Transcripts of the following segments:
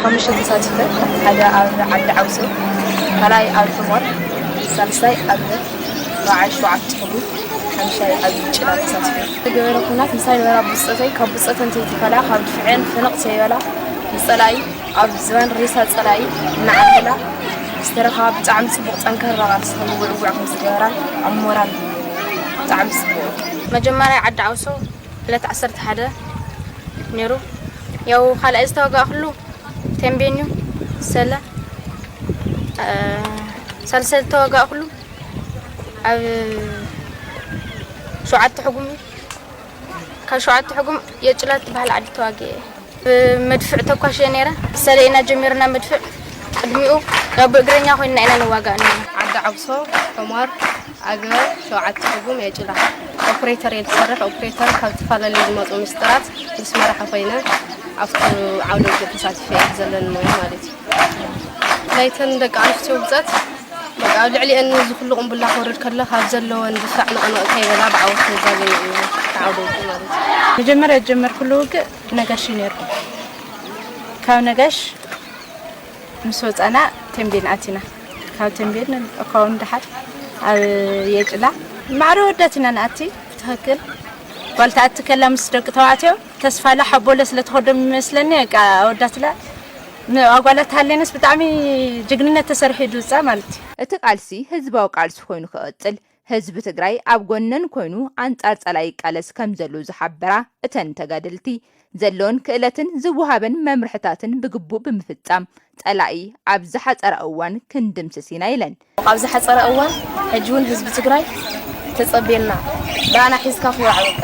ሓሙሽተ ተሳቲፈ፣ ሓደ ኣብ ዓዲ ዓውሶ፣ ካልኣይ ኣብ ሕሞር፣ ሳልሳይ ኣብ ራብዓይ ሸውዓተ ሕጉም፣ ሓምሻይ ኣብ ጭላ ተሳቲፈ። ዝገበረ ኩናት ምሳይ ነበራ ብጾተይ፣ ካብ ብጾተን ተይትፈላ፣ ካብ ድፍዐን ፍንቕ ተይበላ፣ ንጸላኢ ኣብ ዝባን ሬሳ ጸላኢ እናዓበላ ዝተረኸባ ብጣዕሚ ጽቡቕ ጠንካራ ቃልሲ ከም ዝውዕውዕ ከም ዝገበራን ኣብ ሞራል ብጣዕሚ ጽቡቕ። መጀመርያ ዓዲ ዓውሶ ዕለት ዓሰርተ ሓደ ነይሩ። ያው ካልኣይ ዝተዋጋእኩሉ ቴምቤን እዩ፣ ሰለ። እ፣ ሳልሳይ ዝተዋጋእኩሉ ኣብ ሸውዓተ ሕጉም እዩ። ካብ ሸውዓተ ሕጉም የጭላ ትበሃል ዓዲ ተዋጊኤ። ብመድፍዕ ተኳሽ እየ ነይረ። ሰለ ኢና ጀሚርና መድፍዕ። ቅድሚኡ ያው ብእግረኛ ኮይንና ኢና ንዋጋእ ነይርና። ዓዲ ዓብሶ፣ ሑመር፣ ኣግበ፣ ሸውዓተ ሕጉም፣ የጭላ። ኦፕሬተር እየ ዝሰርሕ። ኦፕሬተር ካብ ዝተፈላለዩ ዝመፁ ምስጢራት ምስ መራሒ ኮይነ ኣብቲ ዓውደ ውግእ ተሳቲፈ እየ ዘለኒ ማለት እዩ። ናይተን ደቂ ኣንስትዮ ብፀት በቃ ኣብ ልዕሊአን እዚ ኩሉ ቅንቡላ ክወርድ ከሎ ካብ ዘለወን ድፋዕ ንቕንቕ ከይበላ ብዓወት ተዛዘሙ እዩ ዓውደ ውግእ ማለት እዩ። መጀመርያ ዝጀመርኩሉ ውግእ ነጋሽ እዩ ነይርኩ። ካብ ነጋሽ ምስ ወፃና ቴምቤን ኣቲና። ካብ ቴምቤን እኳውን ደሓር ኣብ የጭላ ማዕረ ወዳት ኢና ንኣቲ። ትኽክል። ጓል ትኣቲ ከላ ምስ ደቂ ተባዕትዮ ተስፋላ ሓቦለ ስለ ተኸዶም ይመስለኒ፣ በቃ ኣወዳትላ ን-፣ ኣጓላት ሃሌነስ ብጣዕሚ ጅግንነት ተሰሪሑ እዩ ዝውፃእ ማለት እዩ። እቲ ቃልሲ ህዝባዊ ቃልሲ ኮይኑ ክቕፅል፣ ህዝቢ ትግራይ ኣብ ጎነን ኮይኑ ኣንፃር ፀላኢ ይቃለስ ከም ዘሎ ዝሓበራ እተን ተጋደልቲ፣ ዘለወን ክእለትን ዝወሃበን መምርሕታትን ብግቡእ ብምፍፃም ፀላኢ ኣብ ዝሓፀረ እዋን ክንድምስስ ኢና ኢለን። ኣብ ዝሓፀረ እዋን ሕጂ እውን ህዝቢ ትግራይ ተፀብየና፣ ብኣና ሒዝካ ፍዋዕ በቃ።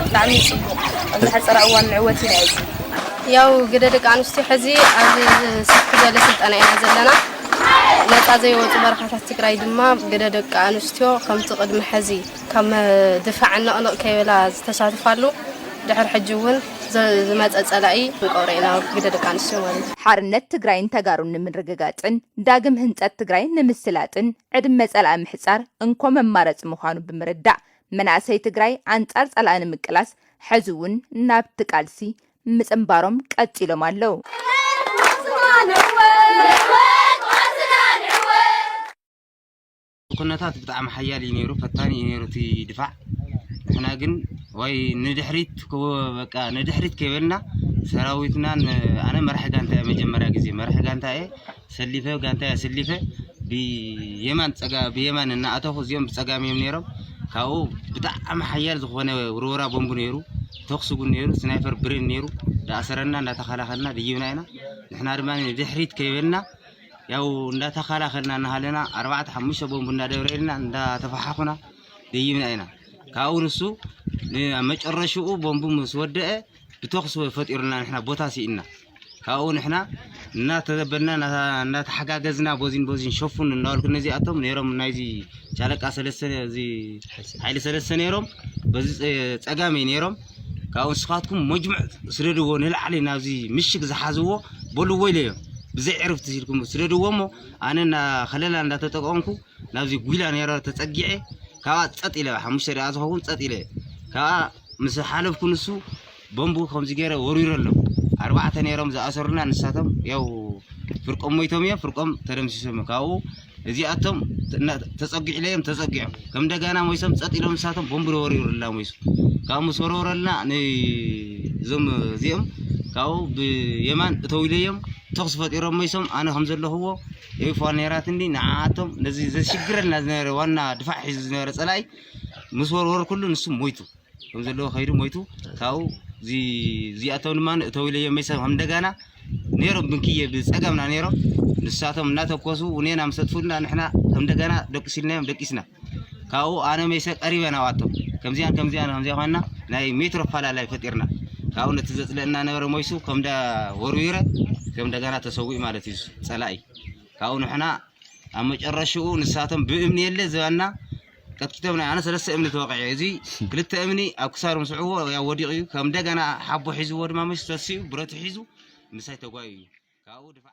ብጣዕሚ ፅቡቕ። ኣብ ዝሓፀረ እዋን ንዕወት ኢና እዚ። ያው ግደ ደቂ ኣንስትዮ ሕዚ ኣብዚ ስፍሕ ዝበለ ስልጠና ኢና ዘለና። ነፃ ዘይወፁ በረኻታት ትግራይ ድማ ግደ ደቂ ኣንስትዮ ከምቲ ቅድሚ ሕዚ ካብ መ-፣ ድፋዕ ንቕንቕ ከይበላ ዝተሳትፋሉ ድሕሪ ሕጂ እውን ዝ-፣ ዝመፀ ፀላኢ ክንቀብሮ ኢና ግደ ደቂ ኣንስትዮ ማለት እዩ። ሓርነት ትግራይን ተጋሩን ንምርግጋፅን ዳግም ህንፀት ትግራይ ንምስላጥን ዕድመ ፀላኢ ምሕፃር እንኮ መማረፂ ምዃኑ ብምርዳእ መናእሰይ ትግራይ ኣንፃር ፀላኢ ንምቅላስ ሕዚ እውን ናብቲ ቃልሲ ምፅንባሮም ቀፂሎም ኣለዉ። ኩነታት ብጣዕሚ ሓያል እዩ ነይሩ፣ ፈታኒ እዩ ነይሩ እቲ ድፋዕ። ንሕና ግን ወይ ንድሕሪት ክወ-፣ በቃ ንድሕሪት ከይበልና ሰራዊትናን፣ ኣነ መራሒ ጋንታ እየ፣ መጀመርያ ግዜ መራሒ ጋንታ እየ፣ ሰሊፈ ጋንታ እየ ሰሊፈ ብየማን ጸጋ-፣ ብየማን እናኣተኹ እዚኦም ብጸጋም እዮም ነይሮም። ካብኡ ብጣዕሚ ሓያል ዝኾነ ውርወራ ቦምቡ ነይሩ፣ ተኹሲ እውን ነይሩ፣ ስናይፐር ብሬን ነይሩ፣ እንዳኣሰረና እንዳተኸላኸልና ደይብና ኢና። ንሕና ድማ ንድሕሪት ከይበልና ያው እንዳተኸላኸልና እናሃለና ኣርባዕተ ሓሙሽተ ቦምቡ እንዳደብረልና እንዳተፈሓኹና ደይብና ኢና። ካብኡ ንሱ ን-፣ ኣብ መጨረሽኡ ቦምቡ ምስ ወደአ ብተኹሲ ፈጢሩልና ንሕና ቦታ ስኢንና። ካብኡ ንሕና እናተዘበልና እናተ-፣ እናተሓጋገዝና ቦዚን ቦዚን ሸፉን እናበልኩ ነዚኣቶም ነይሮም ናይዚ ሻለቃ ሰለስተ እዚ ሓይሊ ሰለስተ ነይሮም በዚ ጸ-፣ ጸጋመይ ነይሮም። ካብኡ ንስኻትኩም መጅሙዕ ስደድዎ ንላዕሊ ናብዚ ምሽግ ዝሓዝዎ በልዎ ኢለዮም። ብዘይ ዕርፍቲ ሲልኩም ስደድዎ እሞ ኣነ እና ከለላ እንዳተጠቀምኩ ናብዚ ጒላ ነይረ ተጸጊዐ። ካብኣ ጸጥ ኢለ፣ ሓሙሽተ ደቂቃ ዝኸውን ጸጥ ኢለ። ካብኣ ምስ ሓለፍኩ ንሱ ቦምቡ ከምዚ ገይረ ወሪሩ ኣሎ። ኣርባዕተ ነይሮም ዝኣሰሩና፣ ንሳቶም ያው ፍርቆም ሞይቶም እዮም፣ ፍርቆም ተደምሲሶም እዮም። ካብኡ እዚኣቶም እና-፣ ተጸጊዑ ኢለዮም ተጸጊዖም። ከም እንደገና ሞይሶም ጸጥ ኢሎም ንሳቶም ቦምቡ ወሪሩልና ሞይሱ። ካብኡ ምስ ወረወረልና ን-፣ እዞም እዚኦም ካብኡ ብየማን እተው ኢለዮም ተኹሲ ፈጢሮም ሞይሶም። ኣነ ከም ዘለኹዎ ኤፍ ዋን ነይራትኒ፣ ንዓኣቶም ነዚ ዘሽግረልና ዝነበረ ዋና ድፋዕ ሒዙ ዝነበረ ጸላኢ ምስ ወርወርኩሉ ንሱ ሞይቱ። ከም ዘለዎ ከይዱ ሞይቱ። ካብኡ እዚ-፣ እዚኣቶም ድማ እተው ኢለዮም መይሶም ከም እንደገና ነይሮም ብንክየ ብጸጋምና ነይሮም። ንሳቶም እናተኮሱ ውኔና ምስ ኣጥፉልና ንሕና ከም እንደገና ደቂስ ኢልናዮም ደቂስና። ካብኡ ኣነ መይሰ ቀሪበ ናብኣቶም። ከምዚኣን ከምዚኣን ከምዚኣ ኮይና ናይ ሜትሮ ኣፈላላይ ፈጢርና። ካብኡ ነቲ ዘጽለአና ነበረ ሞይሱ ከም እንዳ ወርዊረ ከም እንደገና ተሰዊኡ ማለት እዩ ጸላኢ። ካብኡ ንሕና ኣብ መጨረሽኡ ንሳቶም ብእምኒ የለ ዝባና ቀጥቂጦምና። ኣነ ሰለስተ እምኒ ተወቂዐ። እዚ ክልተ እምኒ ኣብ ክሳዶም ምስዕዎ ያው ወዲቑ እዩ። ከም እንደገና ሓቦ ሒዝዎ ድማ መይሱ ተሲኡ ብረቱ ሒዙ ምሳይ ተጓዩ እዩ። ካብኡ ድፋዕ